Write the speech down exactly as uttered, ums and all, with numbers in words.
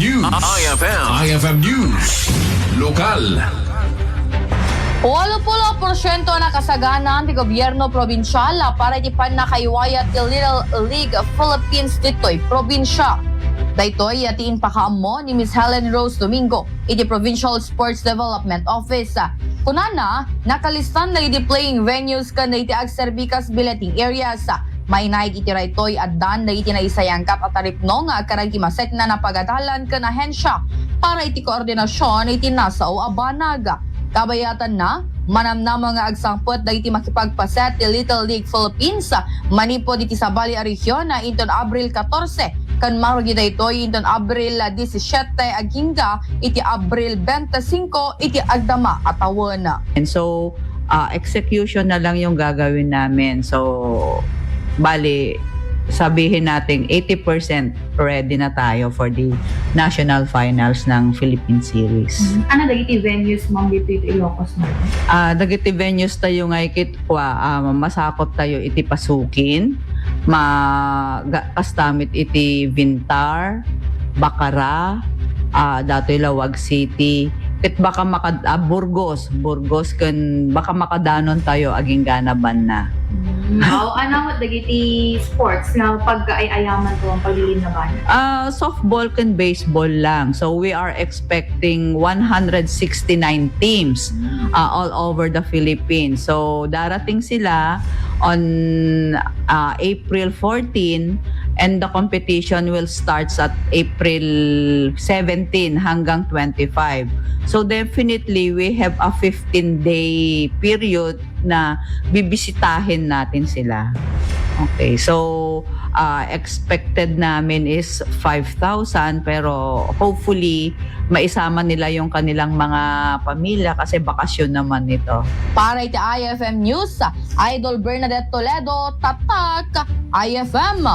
News. I F M. I F M News. Lokal. Walupulo porsiento a nakasagana ti gobierno probinsial para iti pannakaiwayat ti Little League Philippines ditoy probinsia. Daytoy ti impakaammo ni Miss Helen Rose Domingo iti Provincial Sports Development Office. Kunana, nakalistan dagiti playing venues ken dagiti agserbi kas billeting areas. Mainaig iti daytoy, addan dagiti naisayangkat a taripnong ken agkimasekna a pagadalan ken ahensia para iti koordinasion iti nasao a banag. Kabayatanna, manamnama nga agsangpet dagiti makipagpaset ti Little League Philippines manipud iti sabali a rehiyon inton Abril katorse ken margi daytoy inton Abril disisiete agingga iti Abril bente singko iti agdama a tawen. And so, ah, execution na lang yung gagawin namin. So, bali, sabihin natin eighty percent ready na tayo for the national finals ng Philippine Series. Ano dagiti venues, ma'am, dito iti Ilocos Norte? Ah, dagiti venues tayo nga ikit kwa, ah, masakop tayo iti Pasukin, ma ga, kastamit iti Vintar, Bacara, ah, datoy Laoag City, ket baka makad ah, Burgos, Burgos ken baka makadanon tayo agingga na banna. Wow, ano met dagiti sports nga pagkaay-ayaman ko ang paglilinaban? Ah, softball ken baseball lang. So we are expecting one hundred sixty-nine teams ah, all over the Philippines. So darating sila on ah, April fourteen and the competition will starts at April seventeen hanggang twenty-five. So definitely we have a fifteen day period na bibisitahin natin sila. Okay, so ah, expected namin is five thousand, pero hopefully maisama nila yung kanilang mga pamilya kasi bakasyon naman ito. Para iti I F M News, Idol Bernadette Toledo, Tatak, I F M.